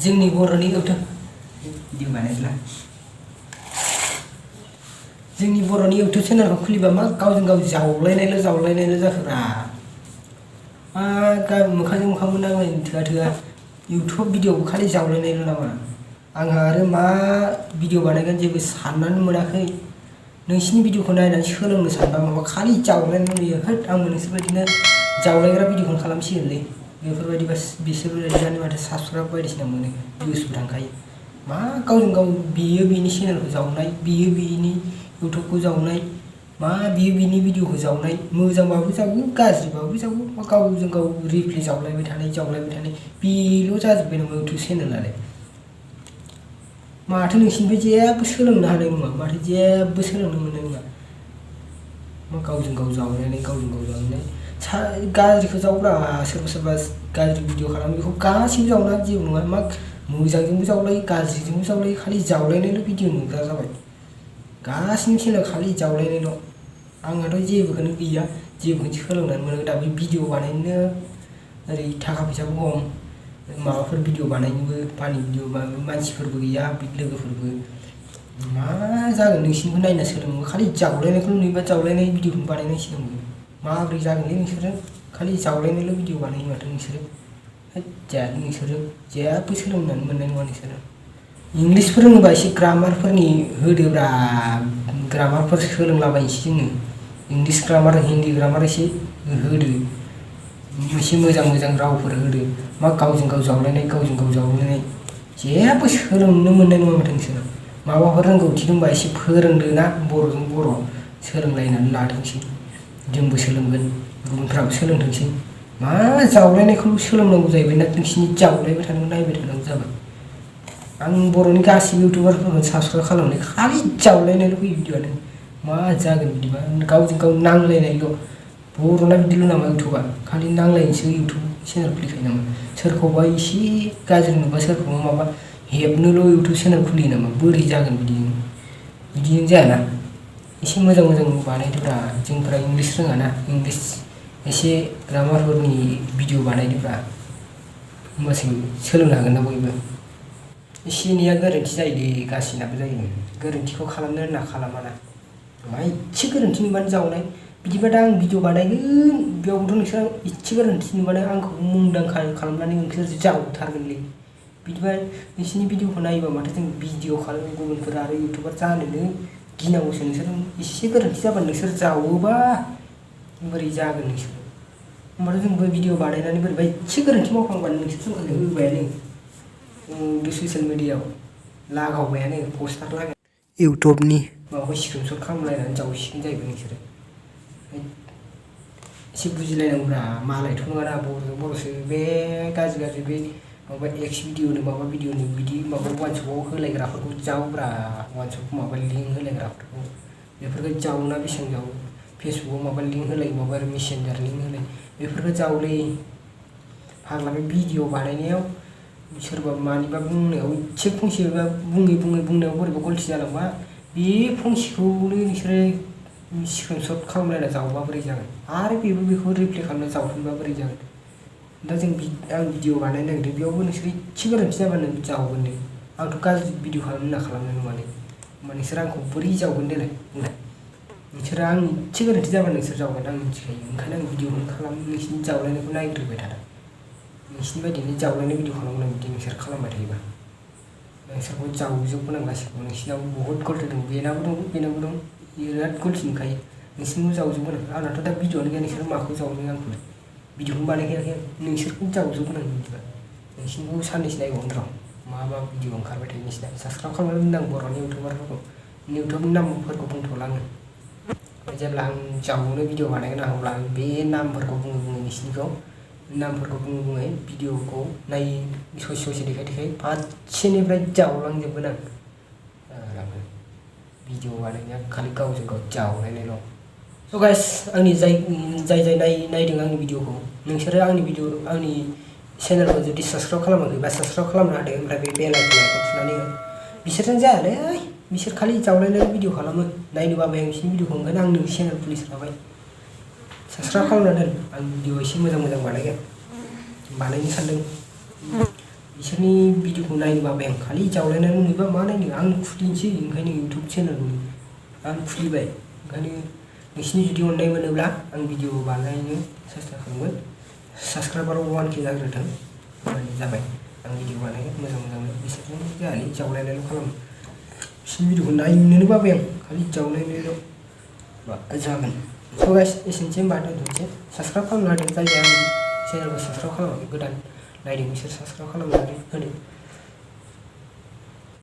जोंनि बर'नि YouTube video बानायब्ला जोंनि बर'नि इउटुब चेनेलखौ खुलिबा मा गावजों गाव जावलायनायल' जाखोब्रा मोखांजों मोखां नांलायनो थोआ इउटुब भिडिअखौ खालि जावलायनायल' नामा आंहा आरो मा भिडिअ बानायगोन जेबो साननानै मोनाखै नोंसिनि भिडिअखौ नायनानै सोलोंनो सानबा माबा खालि जावलायनाय नुयो होद आंबो नोंसोरबायदिनो जावलायग्रा भिडिअखौनो खालामसिगोनलै बेफोरबायदिबा बिसोरबायदियानो माथो साबसक्राइब बायदिसिना मोनो भिउसबो थांखायो मा गावजों गाव बेयो बेनि चेनेलखौ जावनाय बेयो बेनि इउटुबखौ जावनाय मा बेयो बेनि भिडिअखौ जावनाय मोजांबाबो जावो गाज्रिबाबो जावो मा गावजों गाव रिप्ले जावलायबाय थानाय बेल' जाजोब्बाय नामा इउटुब चेनेलालाय माथो नोंसिनिफ्राय जेबो सोलोंनो हानाय नङा माथो जेबो सोलोंनो मोननाय नङा मा गावजों गाव जावलायनाय गाज्रिखौ जावब्रा सोरबा गाज्रि भिडिअ खालामो बेखौ गासिबो जावना जेबो नङा मा मोजांजोंबो जावलायो गाज्रिजोंबो जावलायो खालि जावलायनायल' भिडिअ नुग्रा जाबाय गासिबो चेनेल खालि जावलायनायल' आंहाथ' जेबोखौनो गैया जेबोखौनो सोलोंनानै मोनाखै दा बे भिडिअ बानायनो ओरै थाखा फैसाबो खम माबाफोर भिडिअ बानायनोबो फानि भिडिअ बानायनोबो मानसिफोरबो गैया लोगोफोरबो मा जागोन नोंसिनिखौ नायना सोलोंनो खालि जावलायनायखौल' नुयोबा जावलायनाय भिडिअखौनो बानायनांसिगोन माबोरै जागोनलै नोंसोरो खालि जावलायनायल' भिडिअ बानायो माथो नोंसोरो जाया नोंसोरो जेबो सोलोंनानै मोननाय नङा नोंसोरो इंलिसफोर रोङोबा एसे ग्रामारफोरनि होदोब्रा ग्रामारफोर सोलोंलाबायनोसै जोङो इंलिस ग्रामार हिन्दी ग्रामार एसे होदो एसे मोजां रावफोर होदो मा गावजों गाव जावलायनाय जेबो सोलोंनो मोननाय नङा माथो नोंसोरो माबाफोर रोंगौथि दंबा एसे फोरोंदो ना बर'जों बर' सोलोंलायनानै लाथोंसै जोंबो सोलोंगोन गुबुनफ्राबो सोलोंथोंसै मा जावलायनायखौ सोलोंनांगौ जाहैबाय ना नोंसिनि जावलायबाय थानांगौ नायबाय थानांगौ जाबाय आं बर'नि गासिबो इउटुबारफोरखौ साबसक्राइब खालामनाय खालि जावलायनायल' फैयो भिडिअआनो मा जागोन बिदिबा गावजों गाव नांलायनायल' बर'ना बिदिल' नामा इउटुबा खालि नांलायनोसो इउटुब चेनेल खुलिखायो नामा सोरखौबा एसे गाज्रि नुबा सोरखौबा माबा हेबनोल' इउटुब चेनेल खुलियो नामा बोरै जागोन बिदिजों जायाना एसे मोजां बानायदोब्रा जोंफ्रा इंलिस रोङाना इंलिस एसे ग्रामारफोरनि भिडिअ बानायदोब्रा होमबासो सोलोंनो हागोन ना बयबो एसे एनैया गोरोन्थि जायोदे गासिनाबो जायो गोरोन्थिखौ खालामनो होनना खालामाना एसे गोरोन्थि नुबानो जावनाय बिदिबा दा आं भिडिअ बानायगोन बेयावबोथ' नोंसोर एसे गोरोन्थि नुबानो आंखौ मुंदांखा खालामनानै नोंसोर जावथारगोनलै बिदिबा नोंसिनि भिडिअखौ नायोबा माथो जों भिडिअ खालामो गुबुनफोर आरो इउटुबार जानोनो गिनांगौसो नोंसोर एसे गोरोन्थि जाबानो नोंसोर जावोबा बोरै जागोन नोंसोर होमबाथ' जोंबो भिडिअ बानायनानै बोरैबा एसे गोरोन्थि मावफ्लांबानो नोंसोर जोंखौ होबायानो ससियेल मिडियाआव लागावबायानो पस्टार लागाय इउटुबनि माबाखौ स्क्रिनशट खालामलायनानै जावसिगोन जाहैबाय नोंसोरो एसे बुजिलायनांगौब्रा मालायथ' नङाना बर'जों बर'सो बे गाज्रि बे माबा एक्स भिडिअनो माबा भिडिअनो बिदि माबा वाट्सएपआव होलायग्राफोरखौ जावब्रा वाट्सएप माबा लिंक होलायग्राफोरखौ बेफोरखौ जावना बेसेबां जावो फेसबुकआव माबा लिंक होलायो माबा मेसेन्जार लिंक होलायो बेफोरखौ जावलै फाग्ला बे भिडिअ बानायनायाव सोरबा मानिबा बुंनायाव एसे फंसेबा बुंनायाव बोरैबा गलथि जालांबा बे फंसेखौनो नोंसोरो स्क्रिनशट खालामलायना जावबा बोरै जागोन आरो बेखौ रिप्ले खालामना जावफिनबा बोरै जागोन दा आं भिडिअ बानायनो नागिरदों बेयावबो नोंसोर एसे गोरोन्थि जाबानो जावगोन दे आंथ' गाज्रि भिडिअ खालामनो होनना खालामनाय नङालै होमबा नोंसोर आंखौ बोरै जावगोन देलाय बुंलाय नोंसोरो आं एसे गोरोन्थि जाबा नोंसोर जावगोन आं मिथिखायो ओंखायनो आं भिडिअखौनो खालाम नोंसिनि जावलायनायखौ नायग्रोबाय थादों नोंसिनि बायदिनो जावलायनाय भिडिअ खालामगोन आं बिदि नोंसोर खालामबाय थायोबा नोंसोरखौ जावजोबगोन आं गासिखौबो नोंसिनाव बहुद गलति दं बेनाबो दं बिराद गलति नुखायो नोंसिनिखौ जावजोबगोन आंनाथ' दा भिडिअआनो गैया नोंसोर माखौ जावनो आंखौलाय भिडिअखौनो बानायखायाखै नोंसोरखौनो जावजोबगोन आं बिदिबा नोंसिनिखौ साननैसो नायबावगोन र' मा भिडिअ ओंखारबाय थायो नोंसिना साबसक्राइब खालामनानै दोनदां बर'नि इउटुबारफोरखौ इउटुबनि नामफोरखौ बुंथ'ला आङो जेब्ला आं जावनो भिडिअ बानायगोन अब्ला आं बे नामफोरखौ बुङो नोंसिनिखौ नामफोरखौ बुङै भिडिअखौ नाय ससे देखाय फारसेनिफ्राय जावलांजोबगोन आं आरामनो भिडिअ बानायनाया खालि गावजों गाव जावलायनायल' स' गाइस आंनि जाय नायदों आंनि भिडिअखौ नोंसोरो आंनि चेनेलखौ जुदि साबसक्राइब खालामाखैबा साबसक्राइब खालामनो हादों ओमफ्राय बे बेल आइकनखौ थुनानै हो बिसोरजों जायालै बिसोर खालि जावलायनानै भिडिअ खालामो नायनो बाबाय आं बिसोरनि भिडिअखौ ओंखायनो आंनो चेनेल खुलिस्राबाय साबसक्राइब खालामना दोन आं भिडिअ एसे मोजां बानायगोन बानायनो सानदों बिसोरनि भिडिअखौ नायनो बाबाय आं खालि जावलायनानै नुयोबा मा नायनो आं खुलिनोसै ओंखायनो इउटुब चेनेल आं खुलिबाय ओंखायनो नोंसिनि जुदि अननाय मोनोब्ला आं भिडिअ बानायनो सेस्था खालामगोन साबस्क्राइबाराव 1K जाग्रोथों होनबानो जाबाय आं भिडिअ बानायगोन मोजां बिसोरजों जायालै जावलायनायल' खालामो बिसोरनि भिडिअखौ नायनोनो बाबाय आं खालि जावलायनायल' जागोन स' गाइस एसेनोसै होनबा दोनथ'नोसै साबस्क्राइब खालामना होदो जायगाया आंनि चेनेलखौ साबस्क्राइब खालामाखै गोदान नायदों बिसोर साबस्क्राइब खालामनानै होदो।